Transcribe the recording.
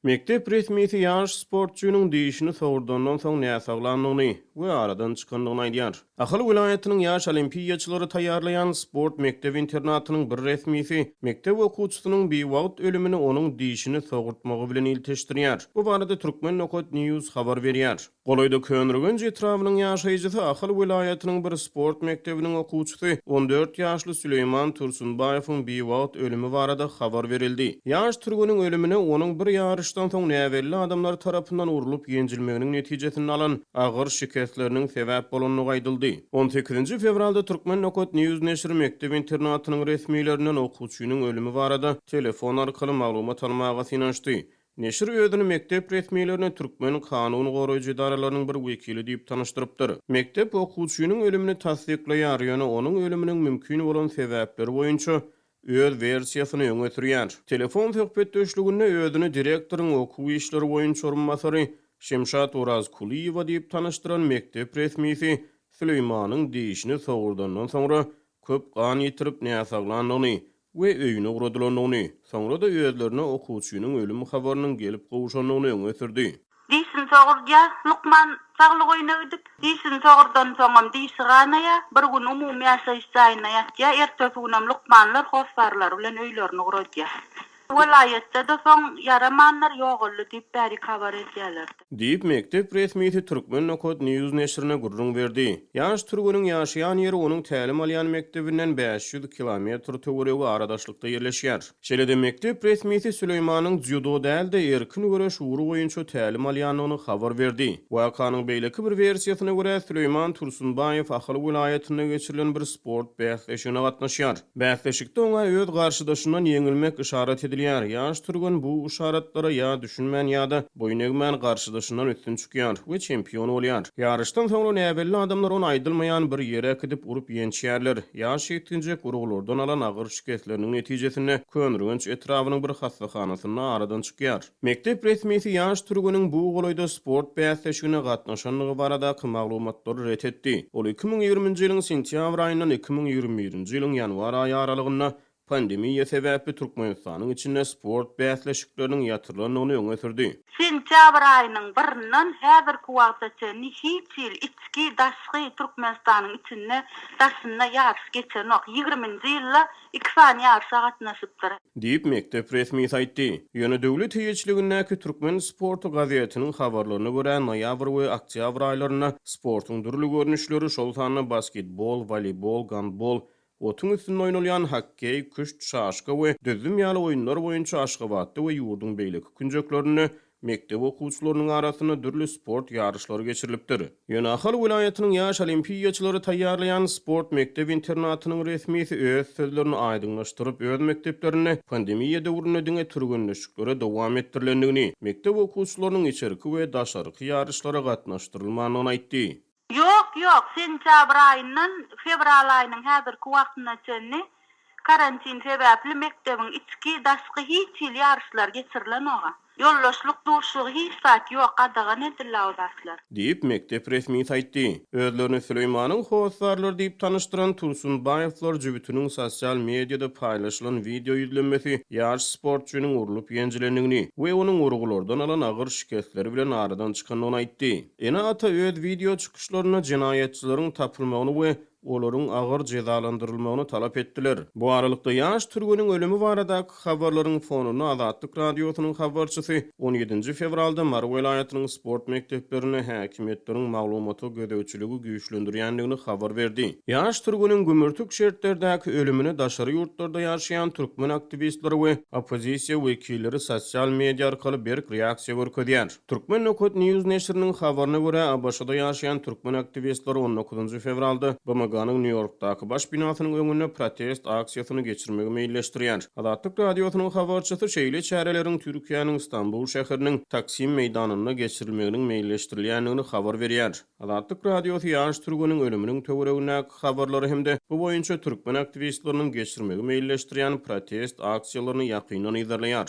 Mekdep resmisi ýaş sportçynyň dişini sogurdandan soň näsaglandygyny we aradan çykandygyny aýdýar. Ahal welaýatynyň ýaş olimpiýaçylary taýýarlaýan sport mekdep-internatynyň bir resmisi mekdep okuwçysynyň biwagt ölümini onuň dişini sogurtmagy bilen ilteşdirýär. Bu barada Turkmen. News habar berýär. Golaýda Köneürgenç etrabynyň ýaşaýjysy Ahal welaýatynyň bir sport mekdebiniň okuwçysy on dört ýaşly Süleýman Tursunbaýewiň biwagt ölümi barada habar berildi. Ýaş türgeniň ölümine onuň bir ýaryşdan soň näbelli adamlar tarapyndan urlup ýenjilmeginiň netijesinde alan agyr şikesleriniň sebäp bolandygy aýdyldy. On sekizinji fewralda Turkmen. News neşiri mekdep-internatynyň resmilerinden okuwçynyň ölümi barada telefon arkaly maglumat almaga synanyşdy. Neşir özüni mekdep resmilerine türkmen kanun goraýjy edaralarynyň bir wekili diýip tanyşdyrypdyr. Mekdep okuwçynyň ölümini tassyklaýar, ýöne onuň ölüminiň mümkin bolan sebäpleri boýunça öz wersiýasyny öňe sürýär. Telefon söhbetdeşliginde özüni direktoryň okuw işleri boýunça orunbasary Şemşat Orazkulyýewa diýip tanyşdyran mekdep resmisi Süleýmanyň dişini sogurdandan soňra köp gan ýitirip näsaglandygyny we öýüne ugradylandygyny, soňra-da özlerine okuwçynyň ölüm habarynyň gelip gowşandygyny öňe sürdi. Dişini sogurdýar. Lukman saglyk öýüne gidip, dişini sogurdansoňam dişi ganaýar. Bir gün umumy ýaşaýyş jaýynda ýatýar. Ertesi günem lukmanlar hossarlary bilen öýlerine ugradýar. Welaýatda-da soň ýaramandyr, ýogaldy diýip bärik habar edýärler. Diýip, mekdep resmisi Turkmen. News neşirine gürrüň berdi. Ýaş türgeniň ýaşaýan ýeri onuň tälim alýan mekdebinden 500 kilometr töweregi aradaşlykda ýerleşýär. Şeýle-de mekdep resmisi Süleýmanyň dzýudo däl-de, erkin göreş ugry boýunça tälim alýandygyny habar berdi. Wakanyň beýleki bir wersiýasyna görä, Süleýman Tursunbaýew Ahal welaýatynda geçirilen bir sport bäsleşigine gatnaşýar. Bäsleşikde oňa öz garşydaşyndan ýeňilmek yşarat edilýär. Ýaş türgen bu yşaratlara ýa düşünmän ýa-da boýun egmän garşydaşyndan üstün çykýar we çempion bolýar. Ýaryşdan soňra näbelli adamlar ony aýdylmaýan bir ýere äkidip urup ýençýärler. Ýaş ýetginjek urgulardan alan agyr şikesleriniň netijesinde Köneürgenç etrabynyň bir hassahanasynda aradan çykýar. Mekdep resmisi ýaş türgeniň bu golaýda sport bäsleşigine gatnaşandygy baradaky maglumatlary ret etdi. Ol 2020-nji ýylyň sentýabr aýyndan 2021-nji ýylyň ýanwar aýy aralygynda pandemiýa sebäpli Türkmenistanyň içinde sport bäsleşikleriniň ýatyrylandygyny öňe sürdi. Sentýabr aýynyň birinden häzirki wagta çenli hiç hili içki, daşky Türkmenistanyň içinde, daşynda ýaryş geçenok. Ýigriminji ýylda iki sany ýaryşa gatnaşypdyr. Diýip, mekdep resmisi aýtdy. Ýöne döwlet eýeçiligindäki Türkmen sporty gazetiniň habarlaryna görä, noýabr we oktýabr aýlarynda sportuň dürli görnüşleri, şol sanda basketbol, woleýbol, gandbol, otuň üstünde oýnalýan hokkeý, küşt, şaşka we düzzüm ýaly oýunlar boýunça Aşgabatda we ýurduň beýleki künjeklerinde Mekdep okuwçylarynyň arasynda dürli sport ýaryşlary geçirilipdir. Ýöne Ahal welaýatynyň ýaş olimpiýaçylary taýýarlaýan sport mekdep-internatynyň resmisi öz sözlerini aýdyňlaşdyryp, öz mekdeplerinde pandemiýa döwründe diňe türgenleşiklere dowam etdirilendigini, mekdep okuwçylarynyň içerki we daşarky ýaryşlara gatnaşdyrylmandygyny aýtdy. Ýok, ýok, sentýabr aýyndan fewral aýynyň häzirki wagtyna çenli karantin sebäpli mekdebiň içki, daşky hiç hili ýaryşlar geçirilenok-a. Ýoldaşlyk duşuşygy hiç zat ýok, gadagan edildi o zatlar. Diýip, mekdep resmisi aýtdy. Özlerini Süleýmanyň hossarlary diýip tanyşdyran Tursunbaýewler jübütiniň sosial mediada paýlaşylan wideo ýüzlenmesi ýaş sportçynyň urlup ýenjilendigini we onuň urgulardan alan agyr şikesleri bilen aradan çykandygyny aýtdy. Ene-ata öz wideo çykyşlarynda jenaýatçylaryň tapylmagyny we olaryň agyr jezalandyrylmagyny talap etdiler. Bu aralykda, ýaş türgeniň ölümi baradaky habarlaryň fonunda Azatlyk Radiosynyň habarçysy on ýedinji fewralda Mary welaýatynyň sport mekdeplerinde häkimiýetleriň maglumata gözegçiligi güýçlendirýändigini habar berdi. Ýaş türgeniň gümürtik şertlerdäki ölümine daşary ýurtlarda ýaşaýan türkmen aktiwistleri we oppozisiýa wekilleri sosial media arkaly berk reaksiýa görkezýär. Turkmen. News neşiriniň habaryna görä, ABŞ-da ýaşaýan türkmen aktiwistleri on dokuzynjy fewralda BMG-niň Nýu-Ýorkdaky baş binasynyň öňünde protest aksiýasyny geçirmegi meýilleşdirýär. Azatlyk Radiosynyň habarçysy şeýle çäreleriň Türkiýäniň Stambul şäheriniň Taksim meýdanynda geçirilmeginiň meýilleşdirilýändigini habar berýär. Azatlyk Radiosy ýaş türgeniň ölüminiň töweregindäki habarlary hem-de bu boýunça türkmen aktiwistleriniň geçirmegi meýilleşdirýän protest aksiýalaryny ýakyndan yzarlaýar.